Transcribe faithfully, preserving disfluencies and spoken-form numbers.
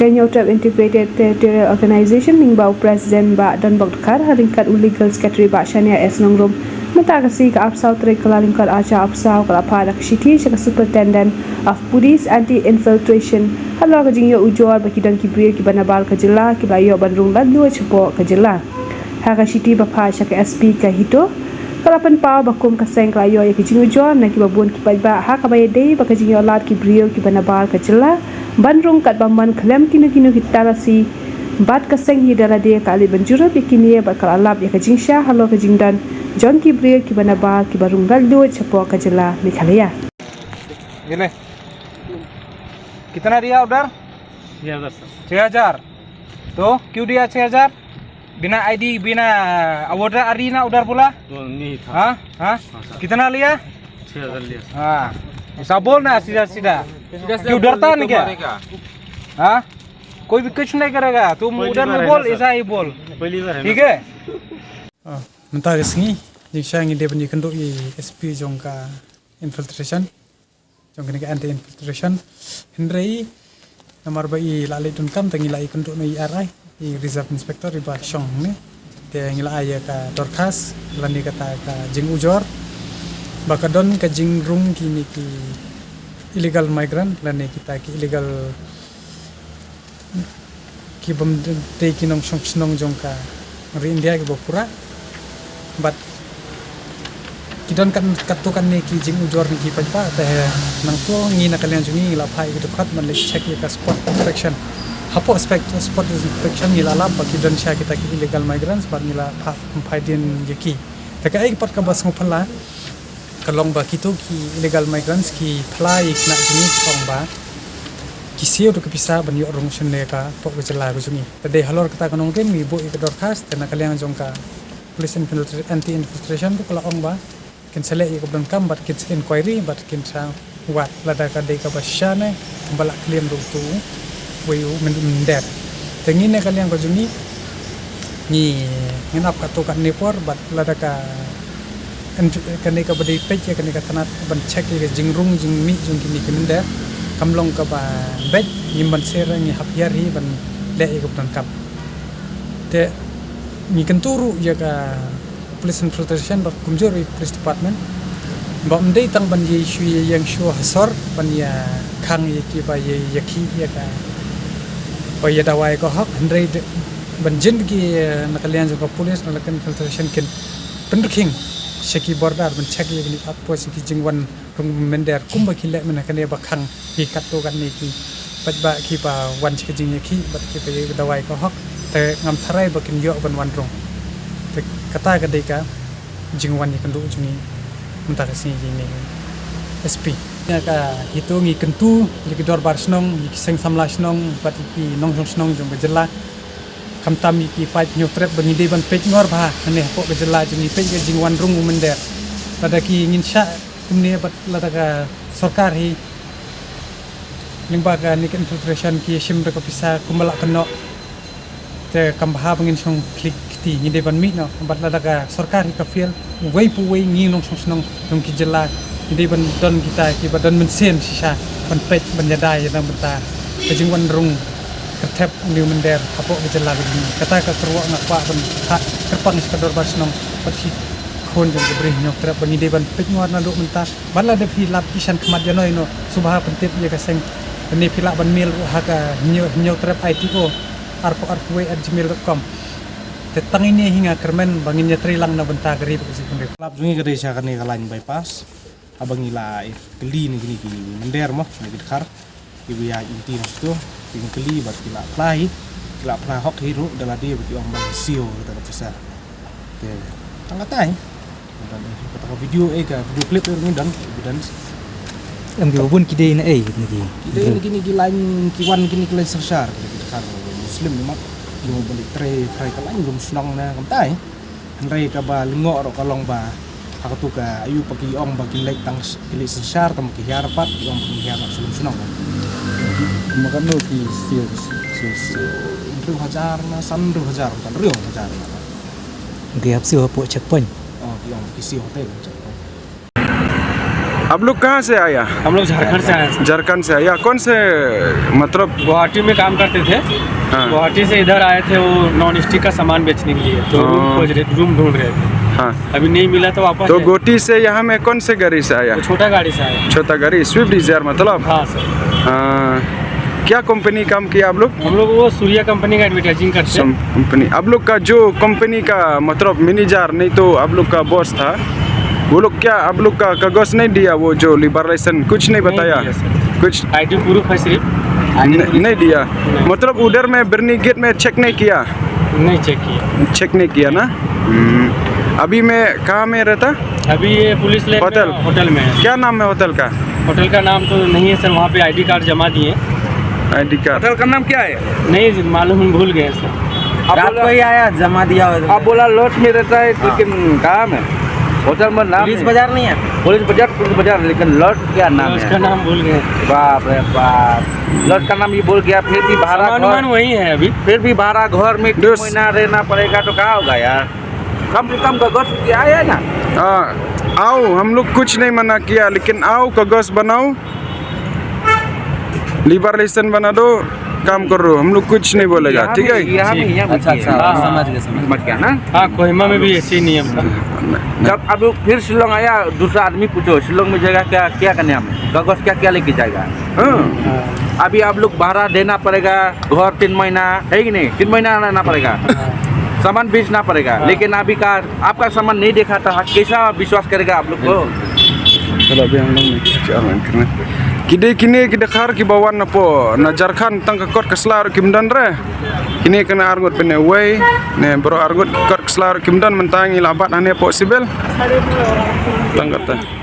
Hynñiewtrep Integrated Territorial Organization lyngba u President Bah Donbok Dkhar ha ryngkat u Legal Secretary Bah Shania S Nongrum. Mynta ka sngi ka arphew saw tarik Kyllalyngkot arhajar arphew saw ka la phah da ka shithi sha ka Superintendent of Police Anti Infiltration halor ka jingïoh ujor ba ki don ki briew kiba nabar ka jylla kiba la ïoh ban rung laitluid shapoh ka jylla. Ha ka shithi ba phah sha ka S P ka HITO, ka la pynpaw ba kum ka seng ka la ïoh ïa ka jingujor na kiba bun ki paidbah ha kaba ïadei bad ka jingïoh lad ki briew kiba nabar ka jylla ban rung katba mon khlem kino kino ki talasi, bad ka seng hi da lade ka la leit ban jurip ïa kine bad ka la lap ïa ka jingshah halor ka jingdon jong ki briew kiba nabar kiba rung laitluid shapoh ka jylla Meghalaya. ये ले। कितना दिया ऑर्डर? छह हज़ार, सर। छह हज़ार। तो क्यों दिया छह हज़ार? बिना आईडी, बिना ऑर्डर आ रही ना उधर बोला? वो नहीं था। हाँ? हाँ? हाँ, सर। कितना लिया? छह हज़ार लिया, सर। हाँ। ऐसा बोल ना सीधा सीधा। सीधा सीधा क्यों बोल, डरता नहीं नहीं तो क्या? मारेगा। हाँ? कोई भी कुछ नहीं करेगा। तुम पहली उधर बार में है बोल, ना, सर। ऐसा ही बोल। पहली बार है ना, ठीक है? सर। Ah, mynta ka sngi, jingshisha ngi dei ban ïakynduh ïa i S P jong ka infiltration, jong kane ka anti infiltration. Hynrei namar ba i la leit donkam, te ngi la ïakynduh na i R I, i Reserve Inspector, i Bah Shong ne. Te ngi la ai ïa ka dorkhas lane kata ka jingujor ba ka don ka jingrung kine ki illegal migrant lane kita ki illegal ki bym dei ki nongshong shnong jong ka ri India kiba pura. Bad ki don kat, katto katne ki jingujor na ki paidbah, te nangta ngi na ka liang jong ngi ngi la phah ïa ki dkhot ban leit check ïa ka spot inspection. Hapoh spec-, spot inspection ngi la lap ba ki don shisha kita ki illegal migrants bad ngi la phah, phah dien ïa ki. Te kaei ka pat kaba sngewphylla ka long ba kito ki illegal migrants ki phla ïa ki khynnah jong ngi, ki ong ba ki siew da ka pisa ban ïoh rung shane ka poh ka jylla ka jong ngi. Te dei halor kata ka nongrim ngi buh ïa ka dorkhas, te na ka liang jong ka Police Infiltra-, Anti Infiltration ruh ka la ong ba kin sa leh ïa ka ba donkam bad kin sa inquiry bad kin sa wad lada ka dei kaba shisha ne kumba la claim da uto uwei u myn-, mynder. Te ngi na ka liang ka jong ngi ngi, ngin ap katto katne por bad lada ka, kane kaba dei peit ïa kane ka tnat ban check ïa ka jingrung jingmih jong kine ki mynder kam long kaba beit, ngim banse re, ngi hap hiar hi ban leh ïa ka ba donkam. Te ngi kyntu ruh ïa ka Police Infiltration bad kumjuh ïa ka Police Department ba ym dei tang ban ïa shu ïa ïeng shuh ha sor ban ïa khang ïa kiba ïa, ïa ki ïa ka, ba ïa dawa ïa ka hok, hynrei de, ban jin ki, eh, na ka liang jong ka police na la ka infiltration kin pynrkhing sha ki border ban check ïa kine ki outpost ïa ki jingwan rung mynder kumba ki leh mynne kane ba khang ïa katto katne ki paidbah kiba wan sha ka jingïakhih bad kiba ïa dawa ïa ka hok, te ngam tharai ba kin ïoh ban wan rung. Te kata ka dei ka jingwan ïakynduh jong ngi mynta ka sngi ïa kine ki S P. Ïa ka HITO ngi kyntu ïa ki dorbar shnong, ïa ki seng samla shnong bad ïa ki nongshong shnong jong ka jylla, khamtam ïa ki paid Hynñiewtrep ba ngi dei ban peitngor bha hangne hapoh ka jylla jong ngi, peit ka jingwan rung u mynder. Lada ki ngin shah kumne bad lada ka sorkar hi lyngba kane ka infiltration ki shim da ka pisa kumba la kynnoh, te kam bha ba ngin shong khlieh kti, ngi dei ban mih noh. Bad lada ka sorkar hi ka fail, uwei pa uwei ngi nongshong shnong jong ki jylla ngi dei ban don kita kiba don mynsiem shisha ban peit ban ïada ïa na ka bynta ka jingwan rung kyrthep une u mynder hapoh ka jylla ka jong ngi. Kata ka kyrwoh nga kwah ban ha kyrpang sha ka dorbar shnong bad ki khun jong ka Bri Hynñiewtrep ba ngi dei ban peitngor naduh mynta. Bad lada phi lap i shan khmat ïano ïano, sngewbha pyntip ïa ka seng. Lane phi lah ban mail ruh ha ka Hynñiew, Hynñiewtrep I T O arphew arphew wei at gmail dot com. Te tang ine hi nga kyrmen ba ngin ïatreilang na bynta ka ri bad ka jaitbynriew. Lap jong ngi ka dei sha kane ka line bypass. Haba ngi la, eh, kylli na kine ki mynder mo, na ki dkhar kiba ïaid lynti na kito, ki kylli bad ki la phla hi, ki la phla hok hi ruh da lade ba ki ong ba ki siew kata ka pisa. Te tang kata hi. Kata ka video, eh, ka video clip, eh, ngi don evidence. Em, kiba bun ki dei na ei na ki? Ki dei na kine ki line, ki wan kine ki line synshar, ki dkhar Muslim mo, ki wan ban leit trei, trei ka line lum shnong na kumta hi. Hynrei kaba lyngngoh ruh ka long ba ha katu ka aïu pat ki ong ba ki leit tang s-, ki leit synshar, tang ki hiar pat ki ong ba ki hiar na shnong shnong. Ma katno ki siew, siew, siew? Hynriew hajar na san hynriew hajar, kan hynriew hajar na. Ki hap siew hapoh checkpoint. Oh, ki ong ki siew hapoh checkpoint. आप लोग कहाँ से आया? हम लोग झारखंड से आए हैं, सर। झारखंड से आया। कौन से, मतलब? गुवाहाटी में काम करते थे। हाँ। गुवाहाटी से इधर आए थे, वो नॉन स्टिक का सामान बेचने के लिए, तो रूम हाँ। खोज रहे, रूम ढूंढ रहे थे। हाँ। अभी नहीं मिला तो वापस तो आए। गुवाहाटी से यहाँ में कौन से गाड़ी से आया? वो छोटा गाड़ी से आया। छोटा गाड़ी, स्विफ्ट डिजायर मतलब? हाँ, सर। हाँ। क्या कंपनी काम किया आप लोग? हम लोग वो सूर्या कंपनी का एडवर्टाइजिंग करते हैं। सम-, कंपनी। आप लोग का जो कंपनी का, मतलब, मैनेजर, नहीं तो आप लोग का बॉस था, वो लोग क्या आप लोग का कागज नहीं दिया? वो जो लिबरलाइजेशन कुछ नहीं नहीं बताया? दिया, सर। कुछ आईडी प्रूफ है सिर्फ। न-, नहीं दिया। नहीं। मतलब, उधर में बिरनी गेट में चेक नहीं किया? नहीं चेक किया। चेक नहीं किया ना? हम्म। अभी मैं कहाँ में रहता? अभी ये पुलिस लाइन में होटल? होटल में है। क्या नाम है होटल का? होटल का नाम तो नहीं है सर, वहाँ पे आईडी कार्ड जमा दिए। आईडी कार्ड। होटल का नाम क्या है? नहीं मालूम, हम भूल गए सर। आप रात बोला, को ही आया, जमा दिया हुआ। आप बोला लॉट में रहता है, हाँ। लेकिन कहाँ में? होटल में नाम पुलिस है। बाजार नहीं है? पुलिस बाजार, पुलिस बाजार, लेकिन लॉट क्या नाम है? उसका नाम भूल गए। बाप रे बाप, लॉट का नाम ये भूल गया, फिर भी भाड़ा सामान घर, वामान वही है अभी। फिर भी भाड़ा घर में तीन दोस्त। महीना रहना पड़ेगा तो क्या होगा यार? कम से कम कागज क्या है ना? हाँ, आओ, हम लोग कुछ नहीं मना किया, लेकिन आओ, कागज बनाओ, लिबरलाइजेशन बना दो, काम करो, हम लोग कुछ नहीं बोलेगा, यहाँ ठीक में, है? यहाँ में, ठीक। यहाँ में अच्छा, किया। अच्छा, हाँ, समझ गए, समझ गए। समझ गया ना? हाँ, कोहिमा में भी ऐसे ही नियम था। जब अब फिर शिलोंग आया, दूसरा आदमी पूछो, शिलोंग में जाएगा क्या, क्या करने हमें? कागज क्या, क्या लेके जाएगा? हाँ। हाँ। अभी आप लोग भाड़ा देना पड़ेगा, घर तीन महीना, है कि नहीं? तीन महीना रहना पड़ेगा। हाँ। सामान बेचना पड़ेगा। हाँ। लेकिन अभी का आपका सामान नहीं देखा था, कैसा विश्वास करेगा आप लोग को? Chalo, अभी हम लोग नहीं, क्या मान करना। Kine, kine ki dkhar kiba wan napoh na Jharkhand tang ka kot ka sla ruh kim don re. Kine kane arngut pynne wei, ne baroh arngut kot ka sla ruh kim don, mynta ngi la bat hangne hapoh civil. Tang kata.